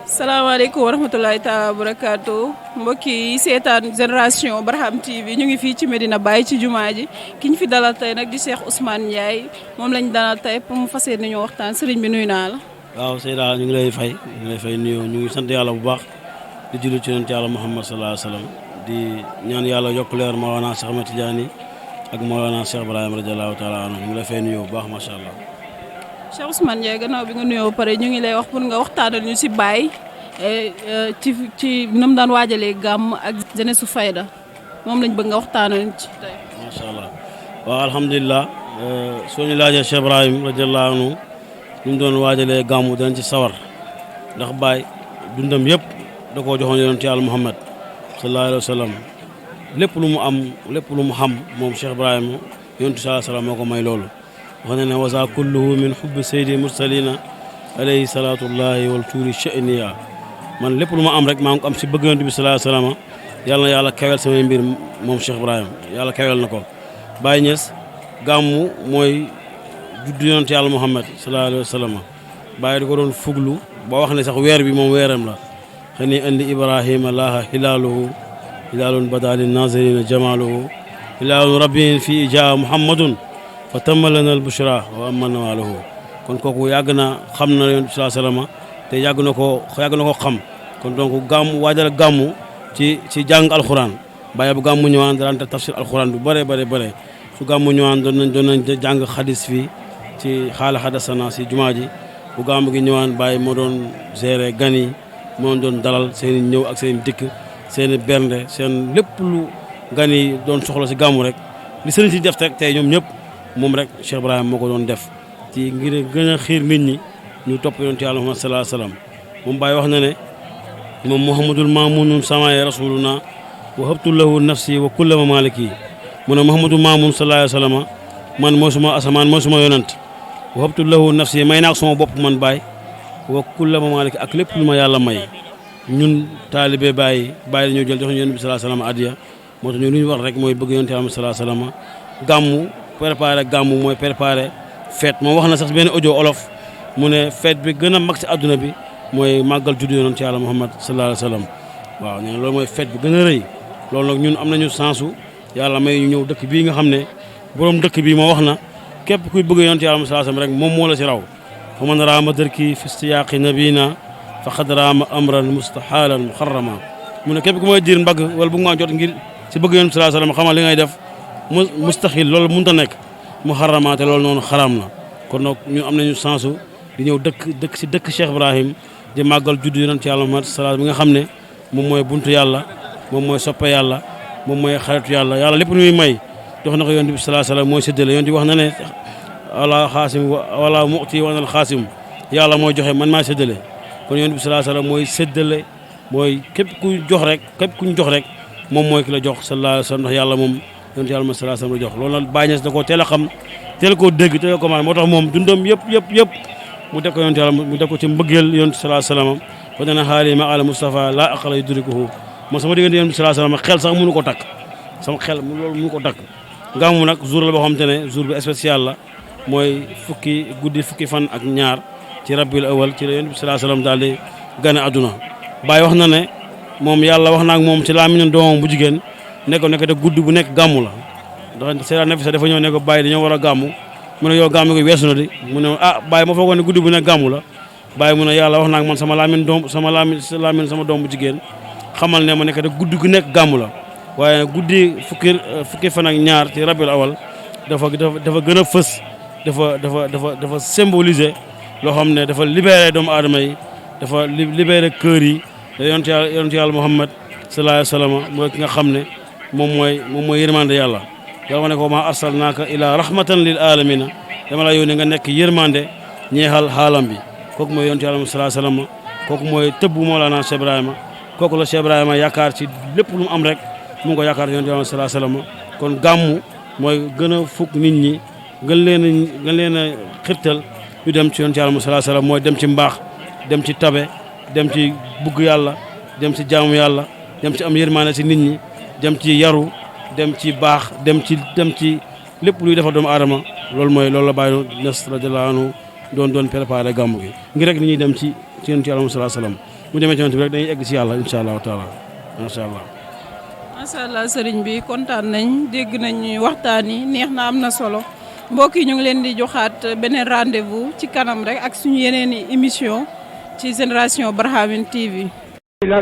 salaamaaleykum wa rahmatulahi taala wa barakaatu mbokki yi seetaan Génération Barham TV ñu ngi fii ci Medina Baye ci jumaa ji ki ñu fi dalal tey nag di Cheikh Ousmane Ndiaye moom lañ dalal tey pour mu fas yéene ñu waxtaan sëriñ bi nuyu naa la. waaw Seyda ñu ngi lay fay nuyoo ñu ngi sant yàlla bu baax di julli ci yonent yàlla Muhammad sallallahu alayhi wa sallam di ñaan yàlla yokk leer Mawlana Cheikh Ahmed Tidiane ak Mawlana Cheikh Ibrahima radiyallahu taala anhu ñu ngi lay fay nuyoo bu baax macha allah. Cheikh Ousmane Ndiaye gannaaw bi nga nuyoo pare ñu ngi lay wax pour nga waxtaanal ñu si Baye ci nam daan waajalee gàmm ak jeunesse su fayda moom lañ bëgg nga waxtaanal ci tey. macha allah waaw alhamdulilah soo ñu laajee Cheikh Ibrahim radiyallahu anhu ñu doon waajalee gàmm danañ ci sawar ndax Baye dundam yëpp da koo joxoon yonent yàlla Muhammad sallallahu alayhi wa sallam lépp lu mu am lépp lu mu xam moom Cheikh Ibrahima yonent sallallahu alayhi wa sallam moo ko may loolu. wax na ne wasa kulluhu min hubbi saydi mursalina alayhi salatullahi wal tuuri sha'niya man lépp lu ma am rek maa ngi ko am si bëgg yonent bi sallallahu alayhi wa sallam yàlla na yàlla kawel samay mbir moom Cheikh Ibrahima yàlla kawel na ko. Baye Niass gàmmu mooy juddu yonent yàlla Muhammad sallallahu alayhi wa sallam Baye di ko doon fuglu boo wax ne sax weer bi moom weeram la xëy na andi Ibrahima laaha hilaaluhu hilaalun badali nazirina jamaaluhu hilaalun rabbiin fi ijaa Muhammadun fa tammalana al bushra wa amma nawaluhu kon kooku yàgg na xam na yonent bi sallallahu alayhi wa sallam te yàgg na ko xam kon donc gàmmu waajal gàmmu ci jàng alxuraan Baye bu gàmmu ñëwaan daan tafsir alxuraan bu bare su gàmmu ñëwaan doon nañ jàng xadis fii ci xaala xadasana si jumaa ji bu gàmmu gi ñëwaan Baye moo doon gérer gan yi moo doon dalal seen ñëw ak seen dikk seen bernde seen lépp lu gan yi doon soxla si gàmmu rek li sëriñ si def tey ñoom ñëpp moom rek Cheikh Ibrahima moo ko doon def ci ngir gën a xiir nit ñi ñu topp yonent yàlla Muhammad sallallahu alayhi wa sallam moom Baye wax na ne moom Muhammadul Mamunun samaye rasuluna wa habtu lahu nafsi wa kulla maliki mu ne Muhammadul Mamun sallallahu alayhi wa sallam man mooy suma asamaan mooy suma yonent wa habtu lahu nafsi may naa ko sama bopp man Baye wa kulla maliki ak lépp lu ma yàlla may ñun taalibe Baye dañoo jël jox ñu yonent bi sallallahu alayhi wa sallam adiya moo tax ñu lu ñu war rek mooy bëgg yonent yàlla sallallahu alayhi wa sallam gàmmu préparé gàmmu mooy préparé fête moom wax na sax benn audio olof mu ne fête bi gën a mag ci àdduna bi mooy màggal juddu yonent yàlla Muhammad sallallahu alayhi wa sallam waaw nee na loolu mooy fête bi gën a rëy loolu nag ñun am nañu sensu yàlla may ñu ñëw dëkk bii nga xam ne borom dëkk bii moo wax na képp kuy bëgg yonent yàlla sallallahu alayhi wa sallam rek moom moo la ci raw fa man raama dërki fi istiyaaqi nabina faqad raama amran mustahalan muharrama mu ne képp ku mooy diir mbagg wala bu nga jot ngir ci bëgg yonent sallallahu alayhi wa sallam xamal li ngay def mustaxil loolu mënut a nekk muharrama te loolu noonu xaraam na kon nag ñun am nañu sensu di ñëw dëkk si dëkk Cheikh Ibrahim di màggal juddu yonent yàlla Muhammad sallallahu bi nga xam ne moom mooy buntu yàlla moom mooy soppe yàlla moom mooy xaritu yàlla lépp lu muy may jox na ko yonent bi sallallahu alayhi wa sallam mooy séddale yonent bi wax na ne wala xaasim wala mu'ti wa anal xaasim yàlla mooy joxe man maa séddale kon yonent bi sallallahu alayhi wa sallam mooy séddale mooy képp ku jox rek moom mooy ki la jox sallallahu alayhi wa sallam ndax yàlla moom yonent yàlla sallallahu alayhi wa sallam la jox loolu nag Baye Niass da koo teel a xam teel koo dégg teel ko man moo tax moom dundam yëpp mu def ko yonent yàlla mu def ko ci mbëggeel yonent sallallahu alayhi wa sallam fa dana xaali ma ala Mustafa laa aqala yudrikuhu moom sama diggante yonent sallallahu alayhi wa sallam xel sax mënu ko takk sama xel loolu mënu ko takk gàmmu nag jour la boo xam te ne jour bi spécial la mooy fukki fan ak ñaar ci rabiul awal ci la yonent bi sallallahu alayhi wa sallam daal di gane àdduna Baye wax na ne moom yàlla wax na ak moom ci làmmiñu doomam bu jigéen nekk te guddi bu nekk gàmmu la ndax Seyda Nafisa dafa ñëw ne ko Baye dañoo war a gàmmu mu ne yow gàmmu gi weesu na di mu ne Baye ma foogoon ne guddi bu nekk gàmmu la Baye mu ne yàlla wax na ak man sama sama doom bu jigéen xamal ne ma nekk te guddi gu nekk gàmmu la waaye guddi fukki fan ak ñaar ci rabiul awal dafa gën a fës dafa symboliser loo xam ne dafa libéré doomu aadama yi dafa libéré kër yi te yonent yàlla Muhammad sallallahu alayhi wa sallam mooy ki nga xam ne moom mooy yërmande yàlla yàlla ne ko ma arsalnaaka ila rahmatan lil alamina dama la yónnee nga nekk yërmande ñeexal xaalam bi kooku mooy yonent yàlla sallallahu alayhi wa sallam kooku mooy tëbbu Mawlana Cheikh Ibrahima kooku la Cheikh Ibrahima yaakaar ci lépp lu mu am rek mu ngi ko yaakaar yonent yàlla sallallahu alayhi wa sallam kon gàmmu mooy gën a fukk nit ñi gën leen a xirtal ñu dem ci yonent yàlla sallallahu alayhi wa sallam mooy dem ci mbaax dem ci tabe dem ci bugg yàlla dem ci jaamu yàlla dem ci am yërmaane ci nit ñi dem ci yaru dem ci baax dem ci lépp luy defar doomu aadama loolu la Baye Niass radiyallahu anhu doon préparé gàmmu gi ngir rek ni ñuy dem ci yonent yàlla sallallahu alayhi wasallam mu demee ci yonent bi rek dañuy egg ci yàlla incha allahu taala macha allah. macha allah sëriñ bi kontaan nañ dégg nañ waxtaan yi neex na am na solo mbokk yi ñu ngi leen di joxaat beneen rendez-vous ci kanam rek ak suñu yeneen i émission ci Génération Barhamiennes TV. la